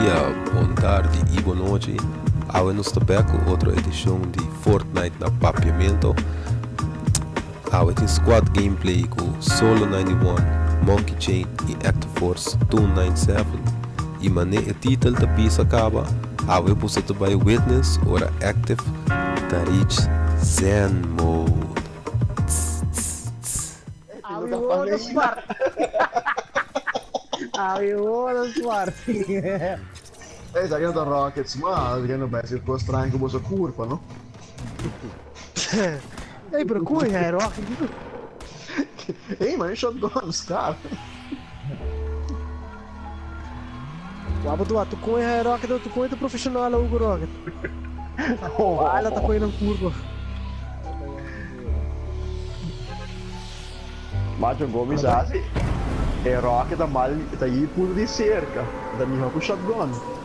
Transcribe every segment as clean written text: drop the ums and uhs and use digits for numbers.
dia, bon tardi y bon nochi. Awe nos ta bek cu otro edicion di Fortnite na Papiamento. Awe tin squad gameplay cu Solo 91, Monkey Chain y Active Force 297. Y mane e titel ta bisa caba, awe boso ta bay witness ora Active ta reach Zen Mode. Tss tss tss. Awe wodo swart. Awe wodo swart. Ei, sa que no ta rockets, ma que no vai ser coisa estranha com bossa curva, no? Ei, pero cui é rocket dito? Ei, mas shotgun, scar. Wabo tu tu coi é rocket, tu coi tu profissional Hugo Rocket. Wala ta coi na curva. Macho Gomes hace. E rocket ta mal, ta yi puro di cerca. Ta mihor cu shotgun.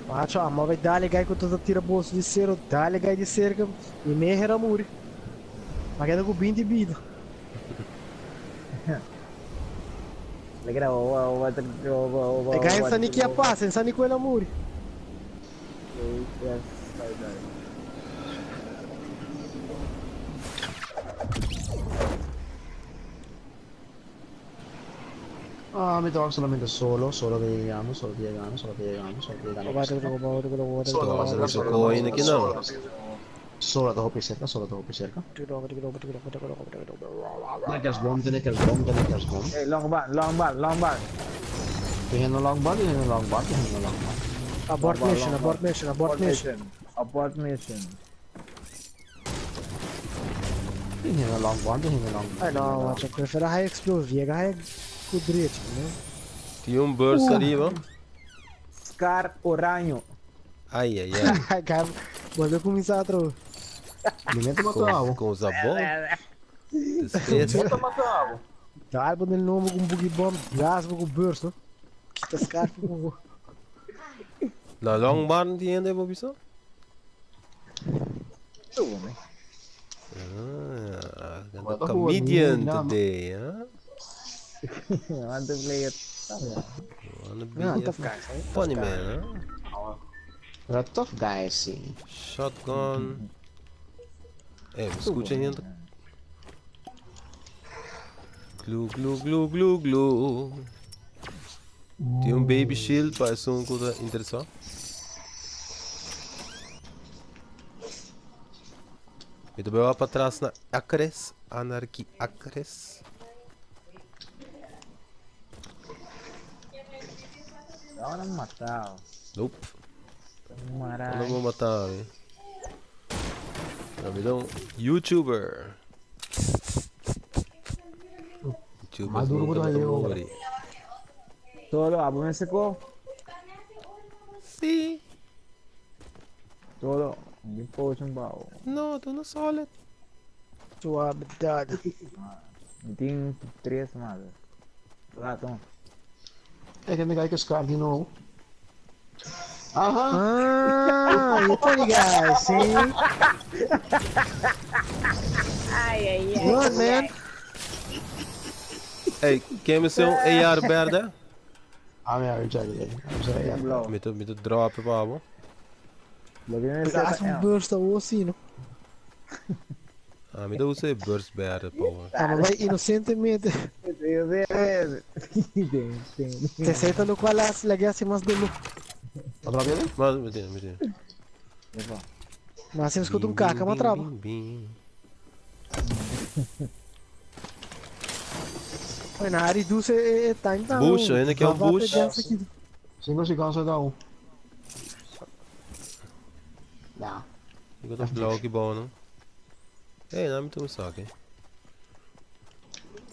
Macho, amo vai dale gai cu tu tira bolso di cero, dale gai di cerca e me era muri. Ma queda cu 20 vida. E gai não sa ni que a passa, não sa ni quella muri. Ah, mi trovo solamente solo, solo che llegando, solo che llegando, solo che llegando, solo che llegando. Solo, solo, coin aqui não. Solo da hopi cerca, solo da hopi cerca. Tiene bomb, tiene que bomb, tiene que bomb. Hey, long ban, long ban, long ban. Tiene long ban, tiene long ban, tiene long ban. Abort mission, abort mission, abort mission. Abort mission. Tiene long ban, tiene long ban. Ai no, macho, prefero high explosive, high kudrete, né? Tem um burst arriba. Scar Oranho. Ai, ai, ai. Cara, volveu começar a trocar. Ninguém te matou Com, algo. com os abon. Despeso. Ninguém te matou algo. Daar ben ik noem com boogie bomb, blaas com burst, no? Kita scar com Na long barn die ainda vou bisa? Ah, What the the comedian hell? today, huh? Want to play it. Wanna be Ah, a tough guys, eh? funny man, huh? Era tough guy, sim. Shotgun. É, escute ainda. Glu, glu, glu, glu, glu. Tem um baby shield, parece um coisa interessante. Eu também vou para trás na Acres, Anarchy Acres. Ahora matado. Nope. Eu não Marai. vou matar, hein? Não, me dá um YouTuber. YouTuber Maduro nunca por aí, matam ô. muri. Todo, abo me secou. Sim. Todo. Ninguém pode um baú. Não, tô no solid. Suavidade. Tem três mais. Lá, toma. É que me que scar de novo. Aham. Ah, you funny guys, see? Ai, ai, ai. Run, man. Ei, quem me seu AR verde? Ah, minha, eu já liguei. Eu já liguei. Blow. Me tu, me tu drop, babo. Lo que me Blaas um burst ou assim, no? Ah, me dá você burst verde, pô. Ah, mas vai inocentemente. Tem, tem. Te aceita no qual as lagasse mais do Outra vez? Mas, me tem, me tem. Mas se escuta um caca, uma trava. Bim, Foi na área do é time tá. Bush, ainda que é o Bush. 5 segundos dá um. Não. Ik got een blauw bom, não? Ei, não me tu saque.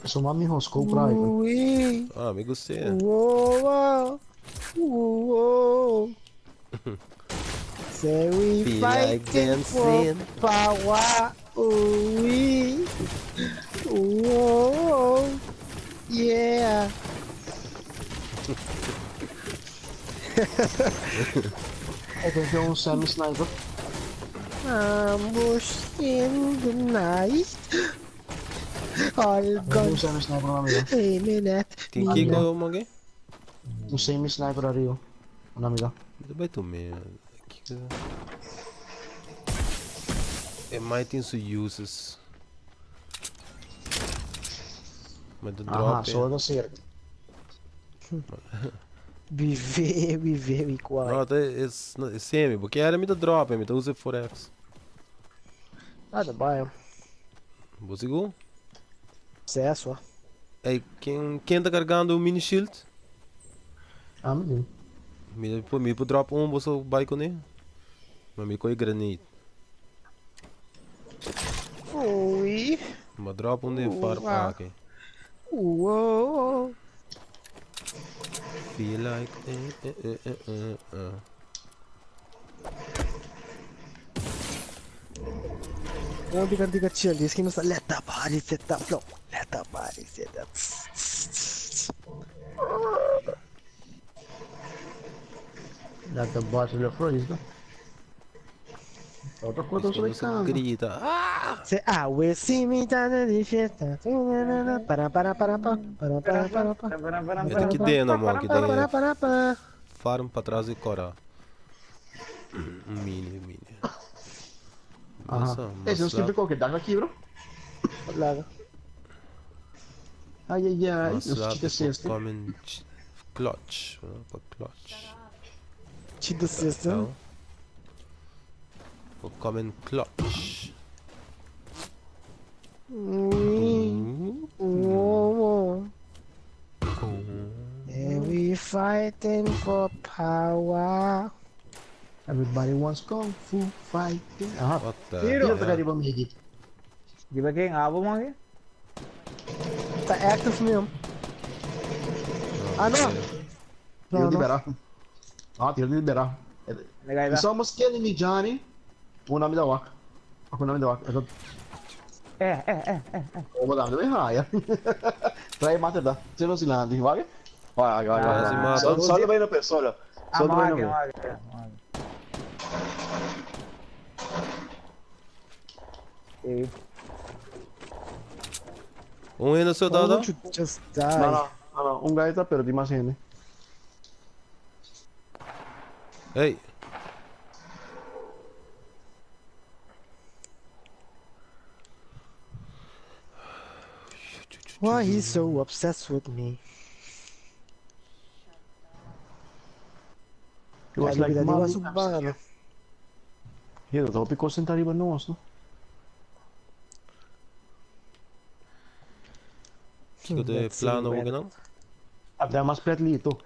Sou uma minha scope pra aí. Ui, Ah, me gostei. uou, uou. Say we Feel like fighting for dancing. power. Ui, uou, yeah. É, tem que ter um semi sniper. Ambush in the night. All Tem um guns semi sniper na minha. aiming at Tem me. que go, alguém? Un semi sniper ariba. Un amiga. Mi ta bai tuma kiko e mai tin su uses. Ma ta drop. Aha, so ta cerca. Be very, very quiet. No, ta es semi. Bo kere mi ta drop mi ta usa 4x. Ah, ta bai. Bo sigur? Sesua. Ey, ken ken ta cargando un mini shield? Ami tin. Mi por mi por drop un boso bai kuné. Ma mi koe grenade. Ui. Ma drop un den farm aki. Uo. Feel like eh eh eh eh eh eh. Un di cantica chill, diz que nos let the party set the flow. Let the party set the Let the body set the flow, is dat? Otro cosa Diz que sobre nos cama. grita. Ah! Se awe si mi tana di fiesta. Para para para pa para para para pa. E ta ki den amor, ki Para den para para pa. farm pa tras di cora. Un mini, mini. Aha. Masa, Ey, se nos masa. kibra qualquer dag aqui, bro. Laga. Ai, ai, ai. Mas Nos lá chica por sexta. common clutch. Pa clutch. Cheat the system. Então. Por common clutch. Ui. Uo. And we fighting for power. Everybody wants kung fu fighting. Aha. What the Tiro. Tiro ta hell? riba mi higit. Di ba king abo mo ki? Tá active mesmo. Ah, não. Tiro Não, não. liberar. Ah, tiro liberar. Nagay It's almost killing me, Johnny. O nome da waka. O nome da waka. Eu Eh eh eh eh. tô... Vou dar uma raia. Trai mata da. Você não se landa, vai? Vai, vai, vai. Quase mata. Só, só bem na pessoa, olha. Só Ah, bem mage, na mage, mage. Eh, Un ainda seu Why dado? won't you just die? Não, não, não, não. Um gaita, pero de mais gente. Hey. Why he's so obsessed with me? He was like, Dali, "Mommy, was urbano. Hier, dat hoop ik constant arriba nos, no? Kiko de Let's see plano where- ook não? Abda mas plet lito.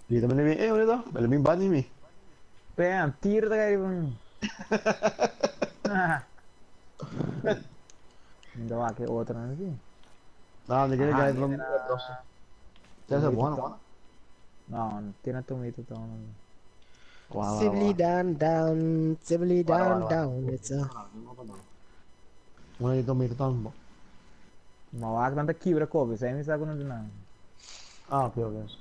Lito me eh, olha, ele me bani mi. Bam, tiro ta kay bang. Ah. Hindi ke otro na si. Ah, de Ah, gaita tiene Essa é boa, não? No, tiene tomito to. Wow, Sibbly down down, sibbly Wala, down wala, wala. down. It's a Una dito mito tambo. Mawak nanta kibra kobe, sa mi sa kuno na. Ah, pior menos.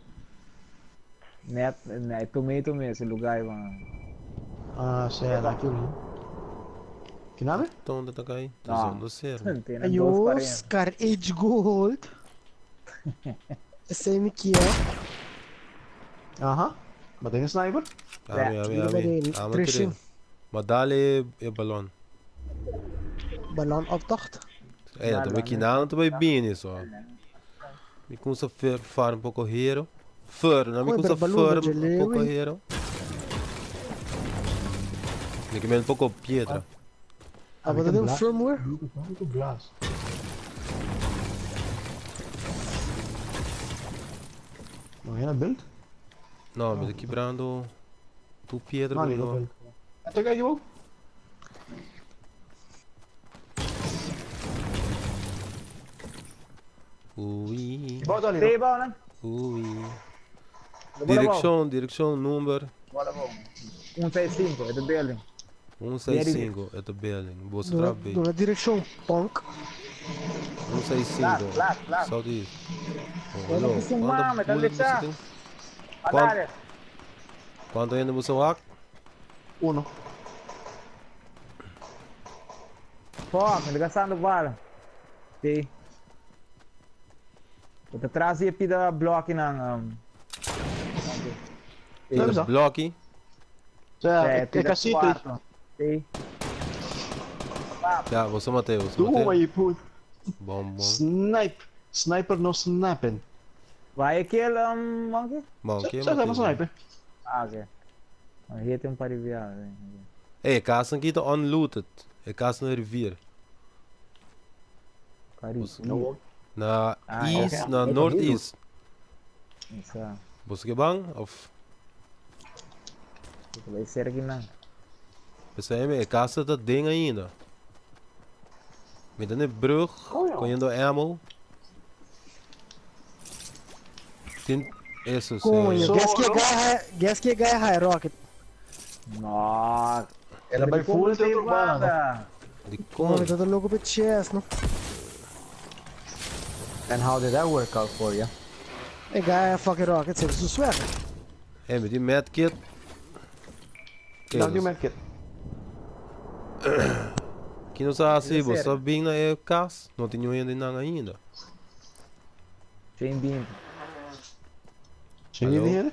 Net, net tomato me ese lugar bang. Ah, sério, aquilo. Que nome? Então, tá cai. Não. Tá do ser. Tiene Ay, dos paredes. Oscar H Gold. Esse M aqui, ó. Aham. Mas tem sniper? Ami, ami, Tiro ami. dele, Ami trechinho. tire. Maar dale e ballon. Ballon optocht. É, Dale, também que né? não também bem isso. Mi kunsa fer farm poco hero. Fer, não mi Oi, kunsa per balloon farm da poco Gelewi. hero. Mi que un poco pietra. Ah, maar dat is firmware? Muito blast. Não era build? No, mi sto quebrando tu pietra. Não, não build. Até que eu Ui, Bota ali. Table na. ui. Direction, direction, number Bola bom. 165, é do building. 165 at the building. Bolsa Dona, trap dona direction punk. 165. Lá, lá, lá. Saudi. Olha que sumama, tá deixando. Andare. Quanto ainda você vai? Uno. Fuck, me gastando bala. Sì. Atrás e pida bloco na. E blokkie. Sea, e casita. Sí. Ja, boso mate, boso Doe mate. maar je poet. Bom, bom. Snipe. Sniper no snappen. Vai kill monkey? Monkey, Sa sa mate. sniper. Ah, ok. Hier tem um par de viado. Hey, e casa aqui tá unlooted. E casa na rivier. Caribe. Na Ah, east, ok. na northeast. Isso. Boso ke bang? Of Vai ser aqui não. Pensei, e casa tá ding ainda. Met een brug, correndo ammo. Tem isso, Coño, sim. guess que ganha, guess que ganha high rocket. Nossa. Ela vai full de outro banda. De Mano, como? tá louco pra chess, não? And how did that work out for you? E ganha fucking rocket, sempre su swag. Hey, met die medkit. Dank je medkit. Que não sabe se Sério. você bem na e casa, não tem nenhum ainda ainda. Tem bimbo. Zie je Hallo? die hier?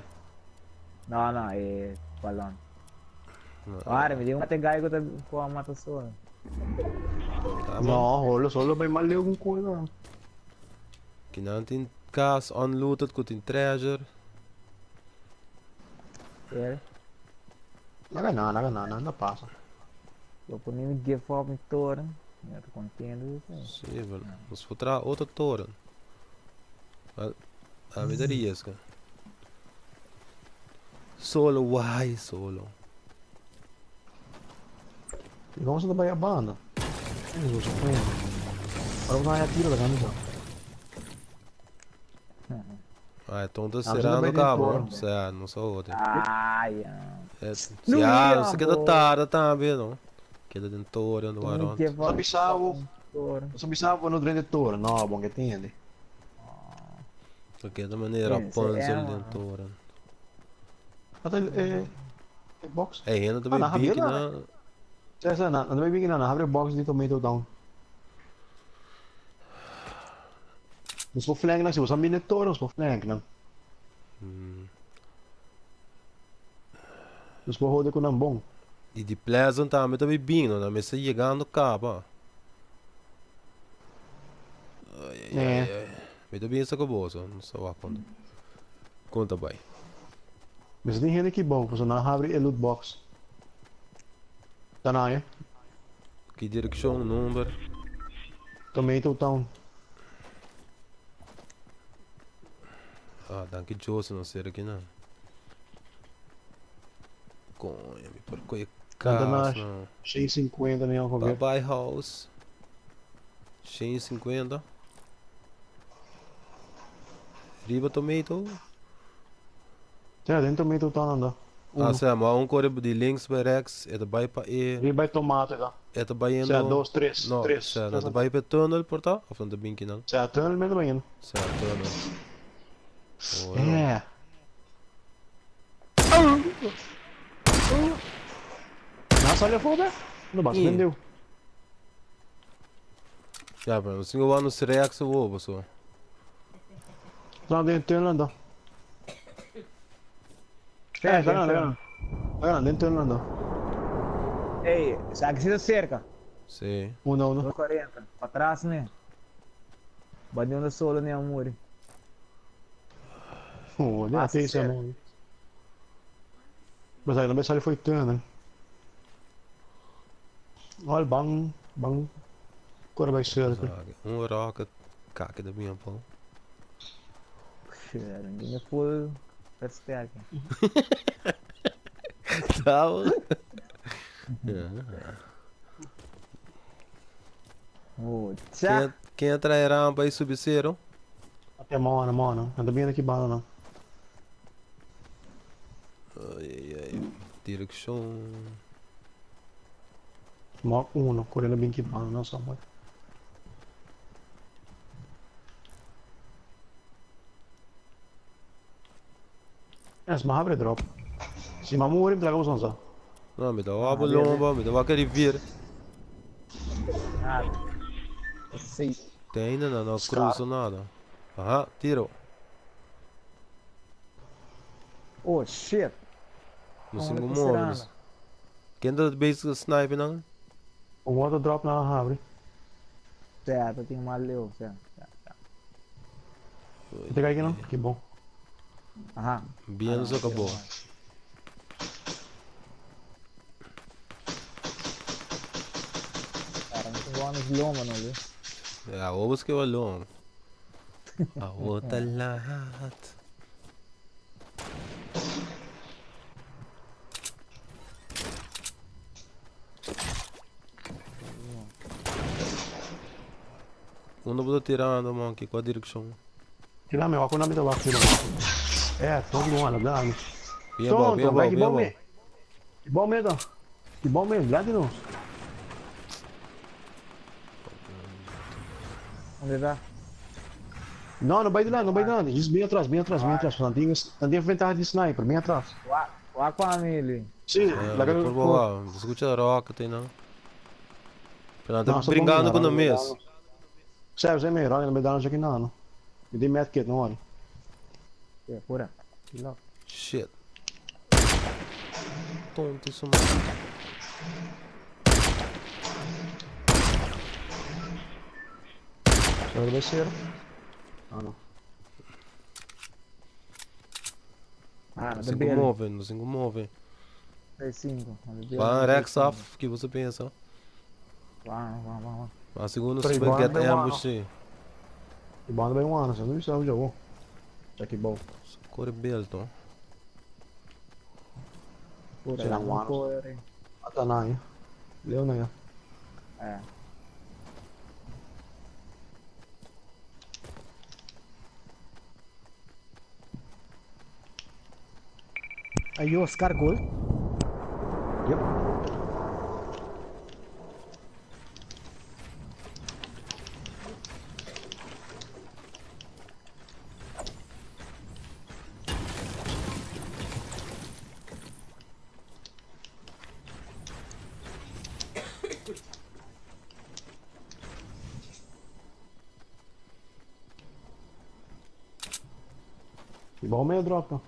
Não, não, é balão. Para, me deu um até gaigo tá com a mata só. Tá bom. No, solo, solo bij maar leeuw een Que não tem casa unlooted, que tem treasure. Sério? Naga na, naga na, nada passa. Vou pôr nem give up em torre. Eu tô contente. Sim, velho. Nós vou trazer outra torre. A me daria isso. Solo, why solo? E vamos andar bij a banda. Eu sou com Agora vamos dar tiro da camisa. Ah, então tá Ah, será mas no não vai cabo. dentro. Será, não sou outro. Ai, É, Não já, ia, você queda pô. tarde também, não? Queda dentro torre, no ah. aronte. Give Só up. bisavo, Torre. só bisavo no dentro de torre. No, bom que entende. Queda maneira Sim, Rapunzel é, dentro mano. torre. Até eh box. É, ainda também Ah, na big rabia, na. Cioè, na, na bij na, abre box di tomato down. Não sou flank não, se você me torre, não sou flank não. Hum. Não sou roda com não bom. E de Pleasant também também bem, não? Mas você chegando capa. Ai, ai, É. ai, ai. Mas também isso acabou, só não sei lá quando. Conta, bem. Mas tem gente que bom, você não abre a loot box. Tá na, é? Que direção, número. Tomato Town. Ah, danke Jose, não sei aqui não. Conha, me porco é Anda na casa, não. 650 nem Bye qualquer. bye house. 150. Riba tomato. Cioè, dentro Tomato Town anda. Ah, sim, mas um core de links bij rechts, é bij pa e, Riba tomate tá. é bij Cioè, indo. 2, 3, No, 3. cioè, não bij pe tunnel porta of dan de binki não? Cioè, tunnel met de in. Cioè, tunnel. Oh, no. É. Na sale foda? Não basta, Ih. vendeu. Ja, maar misschien wel een reactie op of zo. Tá dentro tunnel anda. É, tá na, tá na. Dentro tunnel anda. Ei, sabe que se cerca. Sim. Uno, uno. 240. Pra trás, né? Bateu no solo, né, amor? Oh, nem Passa até isso certo. não. Mas aí, não sale foi tunnel. Olha, bang, bang. Agora vai ser. Um rocket. Kijk, dat ben je op. Puxa, ninguém é full versterking. Tá. Ja. Oh, tchau. Quem, quem atrai rampa e subseram? Até mano, mano. Anda bem aqui bala não. Ai, ai, ai. Direction. Mark 1, correndo bem aqui bala, não só mano. É, mas abre drop. Se mamu orim traga usanza. Não, me dá uma lomba, me dá uma rivier. Nada. Sei. Tem ainda não, não cruzo nada. Aham, tiro. Oh, shit. No sin ku move. Ken ta bezig ta snipe nan? Un otro drop nan a habri. Sea, ta tin mal leu, sea. Te kai kinan? Ki bon. Aha. Bien so ka bo. Cara, no tin bon loma no, Luis. Ja, awo bo ske loma. Awo ta laat. Unda bo ta tirando, monkey? Kua direkshon? Tira mi, wak unda mi ta wak tira. Eh, tonto bon ala dami. Bien abou, bien Tonto, abou, ki bien bom abou. me. Ki bom me to. Ki bom me, grandi nos. Unda ta? No, no bai dilanti, no bai dilanti. Just bien atras, bien atras, bien atras. Nan tin, nan tin ventaha di sniper, bien atras. Wak, wak pa mi, Luis. Sí, Eh, laga por boa, escucha rock te nan. Pero nan ta No, sa bom brincando mira, cu nan Ronnie, mes. Sef, sef me, Ronnie, no bai dano aqui nada, no. Mi tin medkit, no worry. Sí, pura. Chill out. Shit. Tonto su man. Será bai ser? Ah, no. Ah, No no sin ta cu bele. move, no sin cu move. 6, 5. Ban rechts af, ki boso pensa? Ban, ban, ban, ban. Ma segun nos Pero get igual bai ambush wano. sí. E banda bai wano, se no bisa já bom. Já que bom. Corre belto. Pura, Será no wano. corre. Ata na, eh. Leo na ya. Eh. Ayo, Oscar gol. Yep. E bom meio drop, no.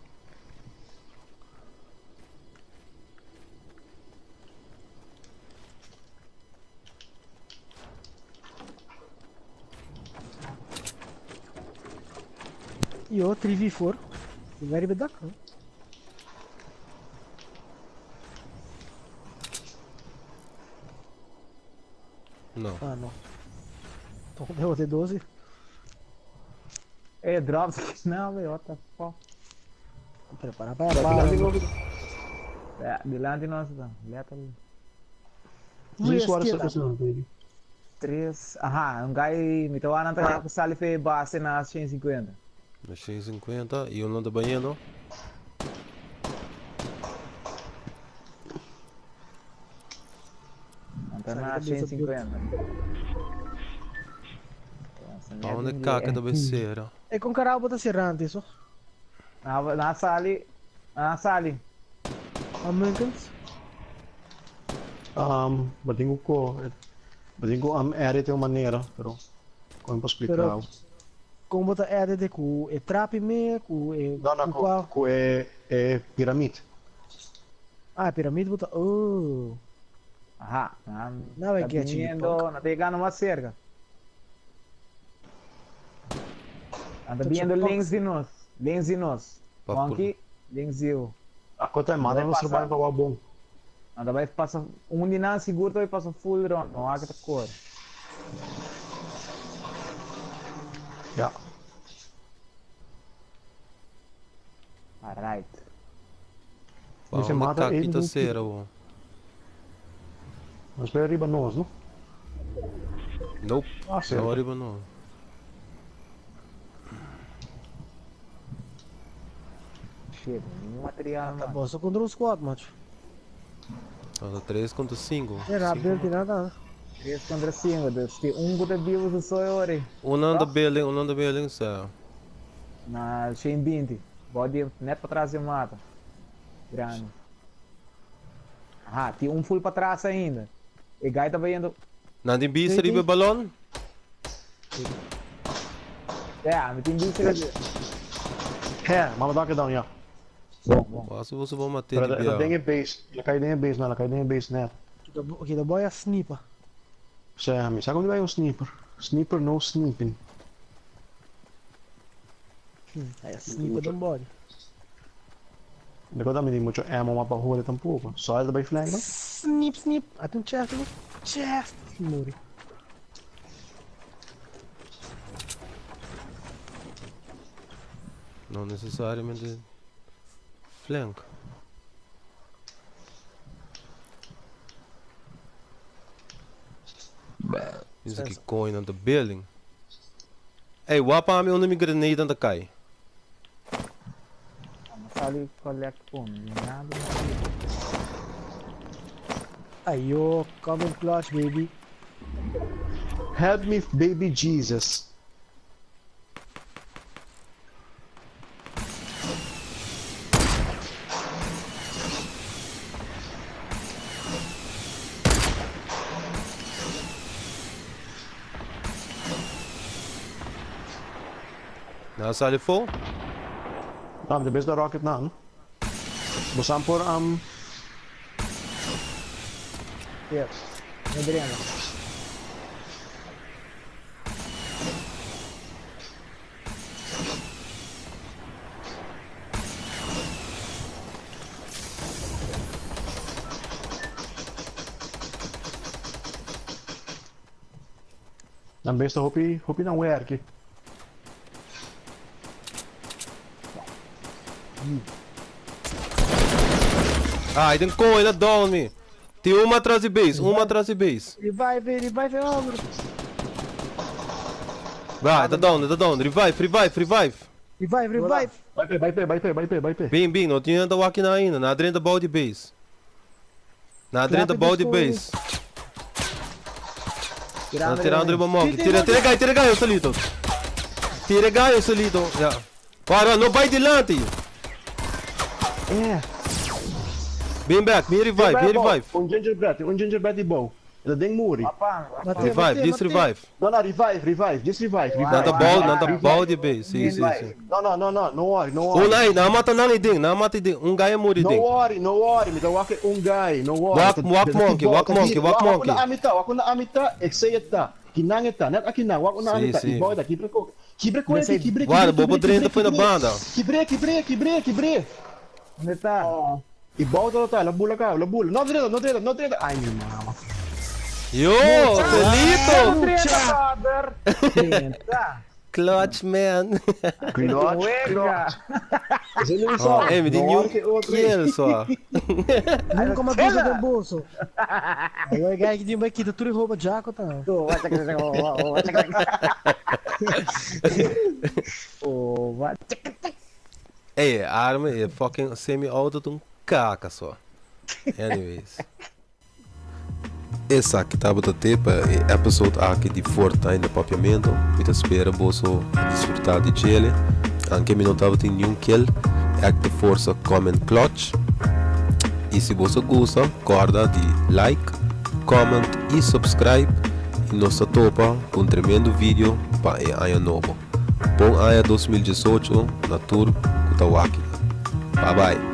Yo, 3v4. Very bedak, huh? No. Ah, no. Então deu até 12. Eh, drops aqui não, velho. What the fuck? Preparar para a bala. É, dilante nosso, tá. Leta ali. Diz horas está funcionando, baby. 3. Aha, um guy. Me tô anotando que sale foi base na 150. Na 150 e um não tá banhando. Tá na 150. Pa onde caca da beceira? É com caralho bota serrante, isso. Na sali. Na sali. A Munkens. Um, batingo ko, batingo am edit uma maneira, pero como posso explicar? Pero como bota edit com e trap me, com e Não, não, com com, qual? com é, é pirâmide. Ah, pirâmide bota. Oh. Aha. Na, Now I tá get you, vindo, punk. não tá chegando mais cerca. Não tá Tô vindo tipo links de nós. Links de nós. Pa Monkey, links de eu. A conta é mata Vai no passar. trabalho para o bom. Não, vai passar um de nós seguro, vai passar full round. Não há que tá cor. Ja. Alright. Pa Dice onde mata caca ele tá no- cera, bom. Mas vai arriba nós, não? Nope. Ah, Não certo. arriba não. Shit, nenhum material, Tá mano. bom, só contra um squad, macho. Então, 3 contra 5. É rápido, não tem nada. 3 contra 5. Se um que tá vivo, sou eu, ori. Um anda building, um anda building, céu. Na 120. Body net para trás e mata. Grande. Ah, tem um full para trás ainda. E guy tá indo. Não tem bicho riba balão? É, me tem bicho ali. É, mama dá down, ja. Bon, bon. Quase boso bo mate Pero di e ta bia. den e base. El a kai den e base, no, el a kai den e base net. Kita boy a snipa. Sea, mi sa kon di bai un sniper. Sniper no sniping. Ay, a snipa den body. De kota mi tin mucho ammo ma pa hode tampoco. Soil ta bai flank no? Snip snip. Ate un chest un chest. Muri. No necesariamente flank. Bisa ki coin on the building. Ey, wapa ami unda mi grenade an ta kai. Vamos sali collect un. Nada no sirve. Ayo, come in clutch baby. Help me baby Jesus. Nan a sali fo? No, mi ta bes da rocket nan. Bosan por um. Yes. No drena. Nan bes ta hopi hopi nan werki. Ai, den kon, el a down mi. Tin un atras di base, un atras di base. Revive, revive hombre. Ba, e ta down, e ta down. Revive, revive, revive. Revive, revive. Bai pe, bai pe, bai pe, bai pe, bai pe. Bin, bin, no tin hende wak nan ainda. Nan a drenta bou di base. Nan a drenta bou di base. Nan tirando riba monkey. Tira, tira gai, tira gai, Joselito. Tira gai, Joselito. Ya. Para, no bai dilanti. Eh. Bin back, bin revive, bin revive. Un gingerbread, un gingerbread di bou. E ta den muri. Revive, just revive. No, no, revive, revive, just revive, revive. Nan ta bou, nan ta bou di base, si, si, si. No, no, no, no, no worry, no worry. Un ai, nan a mata nan ei den, nan a mata ei den. Un guy a muri No den. worry, no worry, mi ta wak e un guy, no worry. Wak, wak monkey, wak monkey, wak monkey. Wak unda ami ta, wak unda ami ta, esei e ta. Kinan e ta, net akinan, wak unda ami Si, ta. si. I bou e ta, kibre ko, kibre ko e, kibre, Guarda, kibre, bo por kibre, drenta kibre, foi na kibre. banda. Kibre, kibre, kibre, kibre. Unda ta? I bou ta ta, la bula ka, la bula. No drenta, no drenta, no drenta. Ai mi mama. Yo, Celito! Drenta, brother! Drenta! Clutch man. Clutch, clutch. Ese no sa. Oh, eh, mi di new kill so. Nunca ma bisa den bolso. Awor guy ki tin bai kita tur e ropa Jaco ta. Oh, wa- Ey, e arma e fucking semi-auto ta un kaka so. Anyways. Esaki tabata te pa e episode aki di Fortnite na Papiamento. Mi ta spera boso a disfruta di djele. Anke mi no tabatin niun kill, ek ta forsa comment clutch. Y si boso gusta, corda di like, comment y subscribe. Y nos ta topa cu un tremendo video pa e aña nobo. Bon aña 2018 na tur cu ta wak. Bye bye.